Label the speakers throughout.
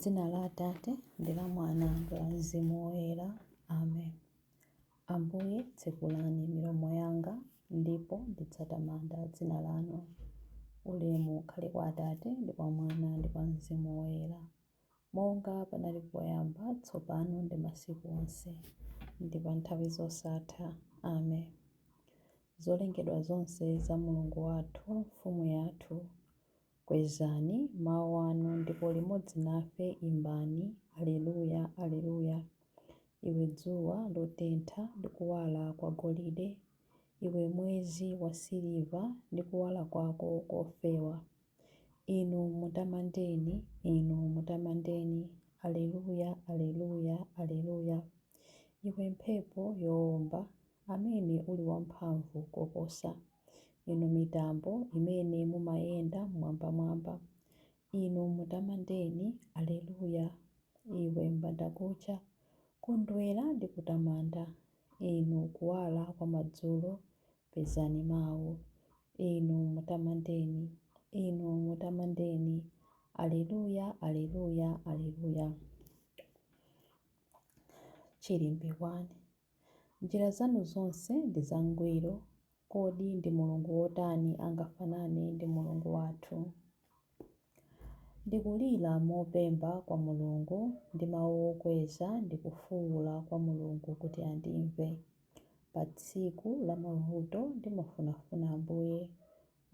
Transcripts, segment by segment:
Speaker 1: M'dzina la Atate, ndi la Mwana, ndi la Mzimu Woyera. Amen. Ambuye, tsekulani milomo yanga, ndipo ndidzatamanda dzina lanu. Ulemu ukhale kwa Atate, ndi kwa Mwana, ndi kwa Mzimu Woyera, monga panali poyamba, tsopano ndi masiku onse, ndi pa nthawi zosatha. Amen. Zolengedwa zonse za Mulungu wathu, Mfumu yathu, Kwezani mawu anu ndipo limodzi nafe imbani, Aleluya, Aleluya. Iwe dzuwa lotentha ndi kuwala kwa golide, iwe mwezi wasiliva ndi kuwala kwako kofewa. Inu mutamandeni, inu mutamandeni, Aleluya, Aleluya, Aleluya. Iwe mphepo yowomba, amene uli wamphamvu koposa. Inu mitambo imene mumayenda m'mwambamwamba, inu mutamandeni, Aleluya. Iwe mbandakucha, kondwera ndi kutamanda. Inu kuwala kwa madzulo, pezani mawu. Inu mutamandeni, inu mutamandeni, Aleluya, Aleluya, Aleluya. Chilimbi 1. Njira zanu zonse ndi zangwiro. Kodi ndi Mulungu wotani angafanane ndi Mulungu wathu? Ndikulira mopemba kwa Mulungu, ndi mawu okweza ndikufuwula kwa Mulungu kuti andimve. Pa tsiku la mavuto ndimafunafuna Ambuye.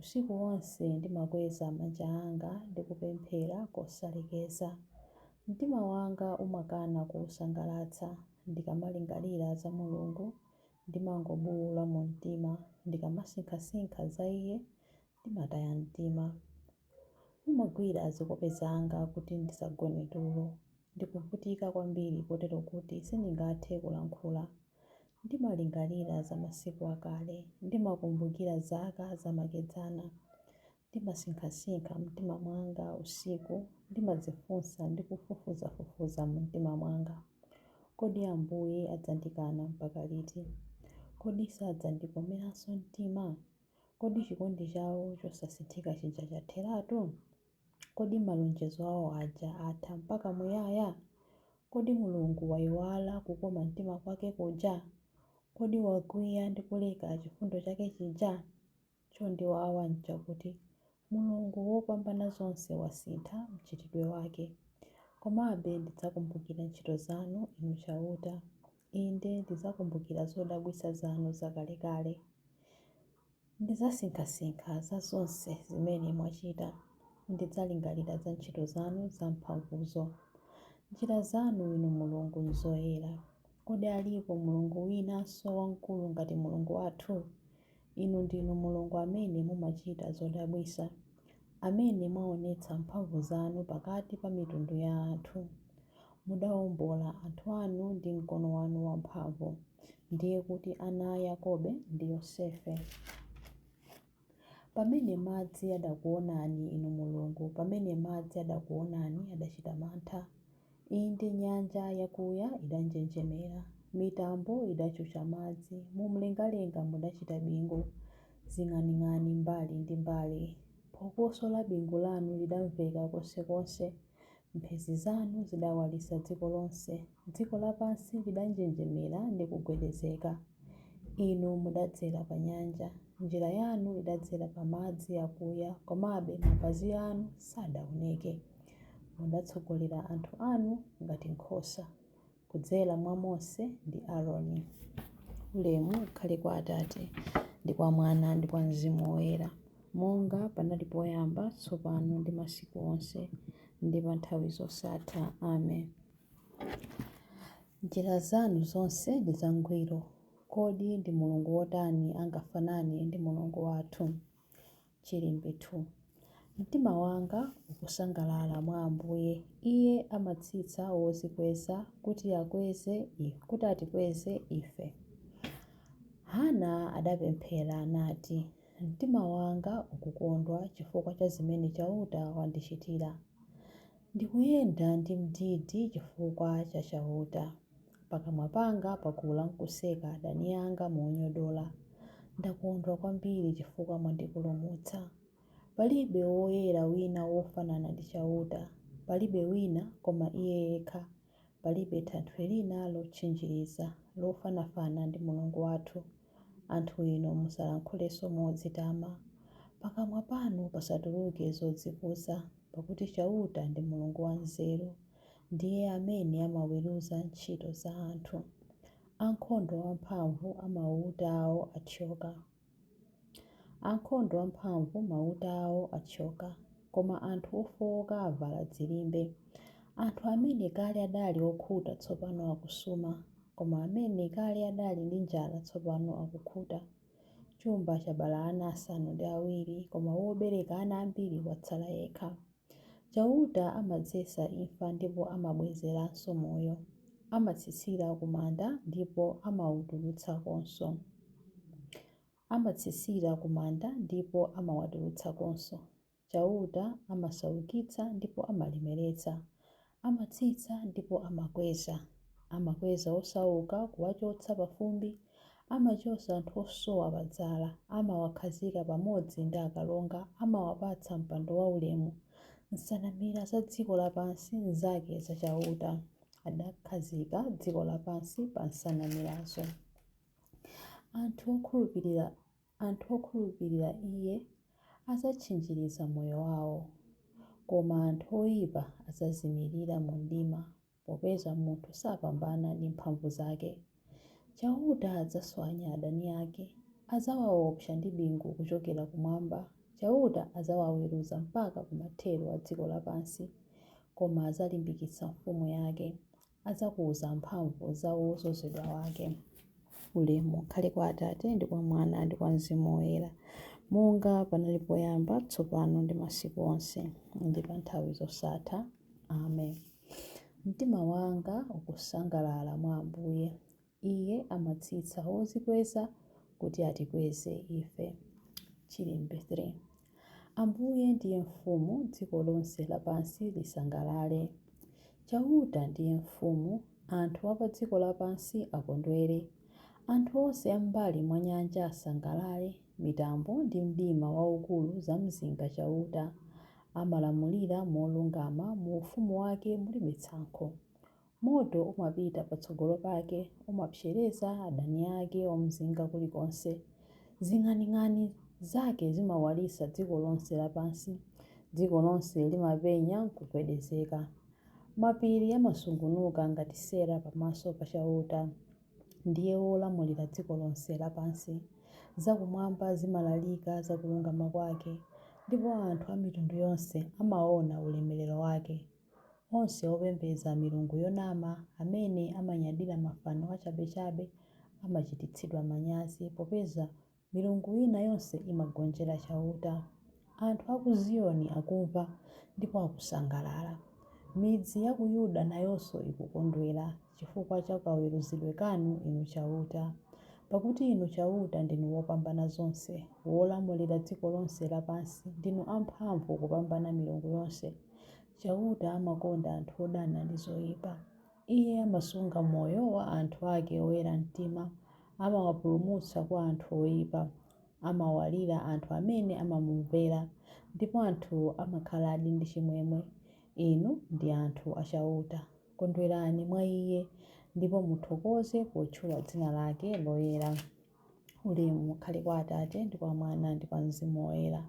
Speaker 1: Usiku wonse ndimakweza manja anga ndi kupemphera kosalekeza. Mtima wanga umakana kuusangalatsa. Ndikamalingalira za Mulungu, ndimangobuwula mu mtima. Ndikamasinkhasinkha za Iye, ndimataya mtima. Mumagwira zikope zanga kuti ndisagone tulo. Ndikuvutika kwambiri kotero kuti sindingathe kulankhula. Ndimalingalira za masiku akale, ndimakumbukira zaka zamakedzana. Ndimasinkhasinkha m'mtima mwanga usiku, ndimadzifunsa ndi kufufuzafufuza mumtima mwanga. Kodi Ambuye adzandikana mpaka liti? Kodi sadzandikomeranso mtima? Kodi chikondi chawo chosasinthika chija chatheratu? Kodi malonjezo awo aja atha mpaka muyaya? Kodi Mulungu waiwala kukoma mtima kwake kuja? Kodi wakwiya ndi kuleka chifundo chake chija? Chondiwawa nchakuti Mulungu Wopambanazonse wasintha mchitidwe wake. Komabe ndidzakumbukira ntchito zanu, Inu Chauta. Inde, ndidzakumbukira zodabwitsa zanu zakalekale. Ndidzasinkhasinkha za zonse zimene mwachita, ndidzalingalira za ntchito zanu zamphamvuzo. Njira zanu, Inu Mulungu, nzoyera. Kodi alipo Mulungu winanso wamkulu ngati Mulungu wathu? Inu ndinu Mulungu amene mumachita zodabwitsa, amene mwaonetsa mphamvu zanu pakati pa mitundu ya anthu. Mudaombola anthu anu ndi mkono wanu wamphamvu, ndiye kuti ana a Yakobe ndi Yosefe. Pamene madzi adakuwonani, Inu Mulungu, pamene madzi adakuwonani, adachita mantha. Inde nyanja yakuya idanjenjemera, mitambo idachucha madzi, mumlengalenga mudachita bingu, zing'aning'ani mbali ndi mbali. Phokoso la bingu lanu lidamveka konsekonse. Mphezi zanu zidawalitsa dziko lonse, dziko lapansi lidanjenjemera ndi kugwedezeka. Inu mudadzera pa nyanja, njira yanu idadzera pa madzi akuya, komabe mapazi anu sadaoneke. Mudatsogolera anthu anu ngati nkhosa, kudzera mwa Mose ndi Aroni. Ulemu ukhale kwa Atate, ndi kwa Mwana, ndi kwa Mzimu Woyera, monga panali poyamba, tsopano, ndi masiku onse, ndi pa nthawi zosatha. Amen. Njira zanu zonse ndi zangwiro. Kodi ndi Mulungu wotani angafanane ndi Mulungu wathu? Chilimbi 2. Mtima wanga ukusangalala mwa Ambuye. Iye amatsitsa wodzikweza kuti akweze kuti atikweze ife. Hana adapemphera nati, Mtima wanga ukukondwa chifukwa cha zimene Chauta wandichitira. Ndikuyenda ndi mdidi chifukwa cha Chauta. Pakamwa panga pakula n'kuseka adani anga monyodola. Ndakondwa kwambiri chifukwa mwandipulumutsa. Palibe woyera wina wofanana ndi Chauta. Palibe wina koma Iye yekha, palibe thanthwe lina lotchinjiriza, lofanafana ndi Mulungu wathu. Anthu inu musalankhulenso modzitama, pakamwa panu pasatuluke zodzikuza, pakuti Chauta ndi Mulungu wanzeru, ndiye amene amaweruza ntchito za anthu. Ankhondo amphamvu amauta awo athyoka. Ankhondo amphamvu mauta awo athyoka, koma anthu ofowoka avala dzilimbe. Anthu amene kale adali okhuta tsopano akusuma, koma amene kale adali ndi njala tsopano akukhuta. Chumba chabala ana 7, koma wobereka ana ambiri watsala yekha. Chauta amadzetsa imfa ndipo amabwezeranso moyo, amatsitsira ku manda ndipo amawatulutsakonso. Amatsitsira ku manda ndipo amawatulutsakonso. Chauta amasaukitsa ndipo amalemeretsa, amatsitsa ndipo amakweza. Amakweza osauka kuwachotsa pa fumbi, amachotsa anthu osowa pa dzala, amawakhazika pamodzi ndi akalonga, amawapatsa mpando waulemu. Nsanamira za dziko lapansi nzake za Chauta, adakhazika dziko lapansi pa nsanamirazo. Anthu okhulupirira Iye adzatchinjiriza moyo wawo, koma anthu oyipa adzazimirira mu mdima, popeza munthu sapambana ndi mphamvu zake. Chauta adzaswanya adani ake, adzawaopsa ndi bingu kuchokera kumwamba. Chauta adzawaweruza mpaka kumathero a dziko lapansi, koma adzalimbikitsa mfumu yake, adzakuza mphamvu za wodzozedwa wake. Ulemu ukhale kwa Atate ndi kwa Mwana ndi kwa Mzimu Woyera, monga panali poyamba, tsopano ndi masiku onse, ndi pa nthawi zosatha. Amen. Mtima wanga ukusangalala mwa Ambuye. Iye amatsitsa wodzikweza kuti atikweze ife. Chilimbe 3. Ambuye ndiye mfumu, dziko lonse lapansi lisangalale. Chauta ndiye mfumu, anthu a pa dziko lapansi akondwere. Anthu onse a m'mbali mwa nyanja asangalale. Mitambo ndi mdima waukulu zamzinga Chauta. Amalamulira molungama, mu ufumu wake mulibe tsankho. Moto umapita patsogolo pake, umapsereza adani ake omzinga kulikonse. Zing'aning'ani zake zimawalitsa dziko lonse lapansi, dziko lonse limapenya n'kugwedezeka. Mapiri amasungunuka ngati sera pamaso pa Chauta, ndiye wolamulira dziko lonse lapansi. Zakumwamba zimalalika za kulungama kwake, ndipo anthu a mitundu yonse amaona ulemerero wake. Onse opembedza milungu yonama, amene amanyadira mafano achabechabe, amachititsidwa manyazi, popeza milungu ina yonse imagonjera Chauta. Anthu a ku Ziyoni akumva ndipo akusangalala. Midzi ya ku Yuda nayonso ikukondwera chifukwa cha kaweruzidwe kanu, Inu Chauta. Pakuti Inu Chauta ndinu wopambana zonse, wolamulira dziko lonse lapansi, ndinu amphamvu kupambana milungu yonse. Chauta amakonda anthu odana ndi zoyipa. Iye amasunga moyo wa anthu ake oyera mtima, amawapulumutsa kwa anthu oyipa. Amawalira anthu amene amamumvera, ndipo anthuwo amakhaladi ndi chimwemwe. Inu ndi anthu a Chauta, kondwerani mwa Iye, ndipo muthokoze potchula dzina lake loyera. Ulemu ukhale kwa Atate ndi kwa Mwana ndi kwa Mzimu Woyera,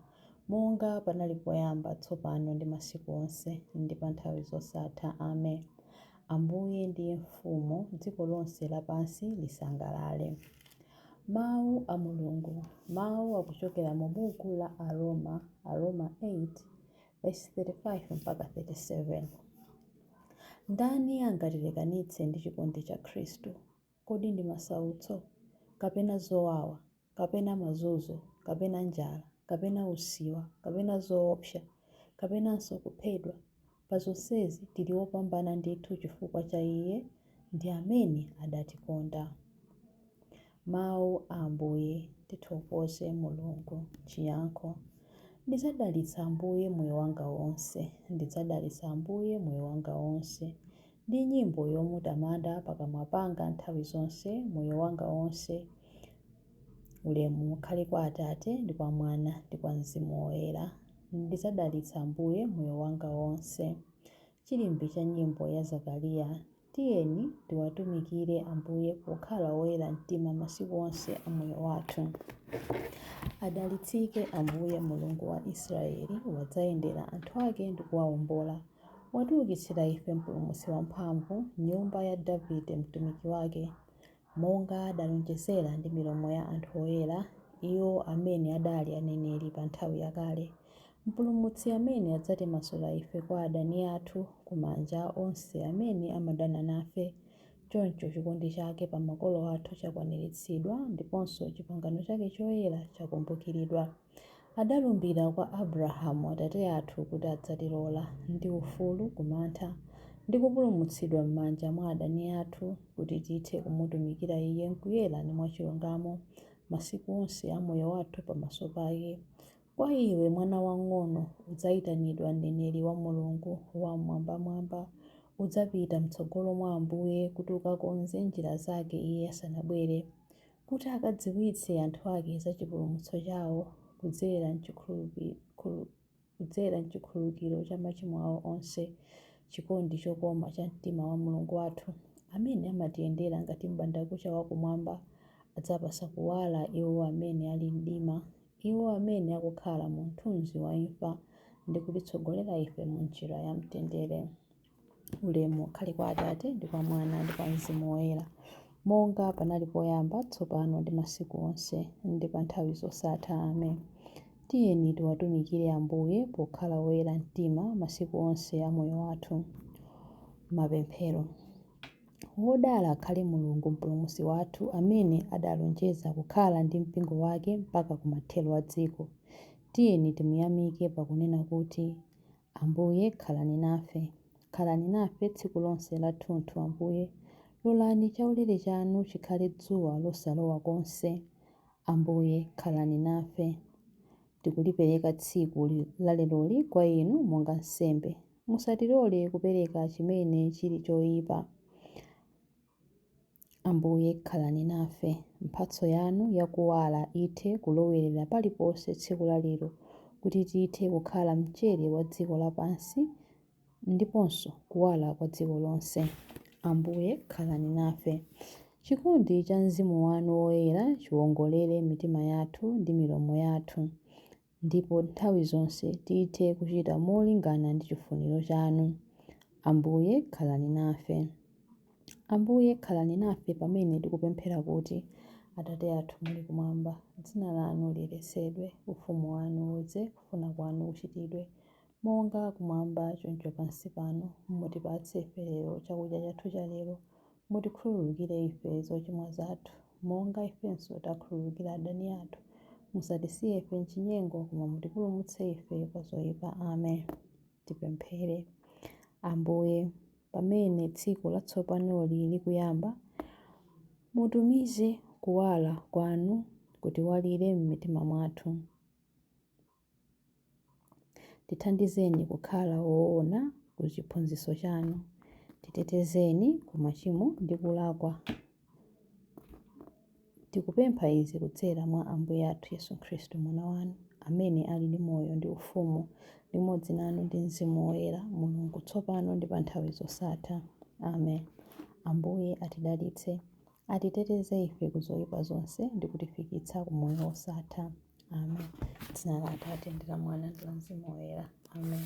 Speaker 1: monga panali poyamba, tsopano ndi masiku onse, ndi pa nthawi zosatha. Amen. Ambuye ndiye mfumu, dziko lonse lapansi lisangalale. Mawu a Mulungu. Mawu akuchokera mu buku la Aroma, Aroma 8, verse 35 mpaka 37. Ndani angatilekanitse ndi chikondi cha Khristu? Kodi ndi masautso, kapena zowawa, kapena mazunzo, kapena njala, kapena usiwa, kapena zoopsa, kapenanso kuphedwa? Pa zonsezi tili opambana ndithu chifukwa cha Iye ndi amene adatikonda. Mawu a Ambuye. Tithokoze Mulungu. Chiyankho. Ndidzadalitsa Ambuye moyo wanga wonse. Ndidzadalitsa Ambuye moyo wanga wonse. Ndi nyimbo yomutamanda pakamwa panga nthawi zonse, moyo wanga wonse. Ulemu ukhale kwa Atate ndi kwa Mwana ndi kwa Mzimu Woyera. Ndidzadalitsa Ambuye moyo wanga wonse. Chilimbi cha nyimbo ya Zakariya. Tiyeni tiwatumikire Ambuye pokhala woyera mtima masiku onse a moyo wathu. Adalitsike Ambuye Mulungu wa Israeli, wadzayendera anthu ake ndi kuwawombola. Watiukitsira ife Mpulumutsi wamphamvu, nyumba ya Davide mtumiki wake, monga adalonjezera ndi milomo ya anthu oyera, iwo amene adali aneneri pa nthawi yakale. Mpulumutsi amene adzatimasula ife kwa adani athu, kumanja a onse amene amadana nafe. Choncho chikondi chake pa makolo athu chakwaniritsidwa, ndiponso chipangano chake choyera chakumbukiridwa. Adalumbira kwa Abrahamu atate athu kuti adzatilola ndi ufulu kumantha, ndi kupulumutsidwa m'manja mwa adani athu, kuti tithe kumutumikira Iye m'kuyera ndi mwachilungamo masiku onse a moyo wathu pamaso pake. Kwa iwe mwana wang'ono udzayitanidwa mneneri wa Mulungu Wam'mwambamwamba. Udzapita m'tsogolo mwa Ambuye kuti ukakonze njira zake Iye asanabwere, kuti akadziwitse anthu ake za chipulumutso chawo kudzera m'chikhululukiro cha machimo awo onse, chikondi chokoma cha mtima wa Mulungu wathu, amene amatiyendera ngati m'bandakucha wakumwamba, adzapatsa kuwala iwo amene ali mdima, iwo amene akukhala mu mthunzi wa imfa, ndi kutitsogolera ife mu njira ya mtendere. Ulemu ukhale kwa Atate ndi kwa Mwana ndi kwa Mzimu Woyera, monga panali poyamba, tsopano ndi masiku onse, ndi pa nthawi zosatha. Amen. Tiyeni tiwatumikire Ambuye pokhala woyera mtima masiku onse a moyo wathu. Mapemphero. Wodala akhale Mulungu Mpulumutsi wathu, amene adalonjeza kukhala ndi mpingo wake mpaka kumathero a dziko. Tiyeni timuyamike pakunena kuti, Ambuye khalani nafe. Khalani nafe tsiku lonse lathunthu, Ambuye. Lolani chaulere chanu chikhale dzuwa losalowa konse. Ambuye khalani nafe. Tikulipereka tsiku laleloli kwa inu monga nsembe. Musatilole kupereka chimene chili choyipa. Ambuye khalani nafe. Mphatso yanu yakuwala ithe kulowerera paliponse tsiku lalero, kuti tithe kukhala mchere wa dziko lapansi ndiponso kuwala kwa dziko lonse. Ambuye khalani nafe. Chikondi cha Mzimu wanu Woyera chiwongolere mitima yathu ndi milomo yathu, ndipo nthawi zonse tithe kuchita molingana ndi chifuniro chanu. Ambuye khalani nafe. Ambuye khalani nafe pamene tikupemphera kuti, Atate athu muli kumwamba, dzina lanu liyeretsedwe, ufumu wanu udze, kufuna kwanu kuchitidwe, monga kumwamba choncho pansi pano. Mutipatse ife lero chakudya chathu cha lero. Mutikhululukire ife zochimwa zathu, monga ifenso takhululukira adani athu. Musatisiye ife m'chinyengo, koma mutipulumutse ife kwa zoyipa. Amen. Tipemphere. Ambuye, pamene tsiku latsopanoli likuyamba, mutumize kuwala kwanu kutiwalire m'mitima mwathu. Tithandizeni kukhala woona ku chiphunzitso chanu. Titetezeni ku machimo ndi kulakwa. Tikupempha izi kudzera mwa Ambuye athu Yesu Khristu Mwana wanu, amene ali ndi moyo ndi ufumu limodzi nanu ndi Mzimu Woyera, Mulungu, tsopano ndi pa nthawi zosatha. Amen. Ambuye atidalitse, atiteteze ife ku zoyipa zonse ndi kutifikitsa ku moyo wosatha. Amen. Dzina la Atate ndi la Mwana ndi la Mzimu Woyera. Amen.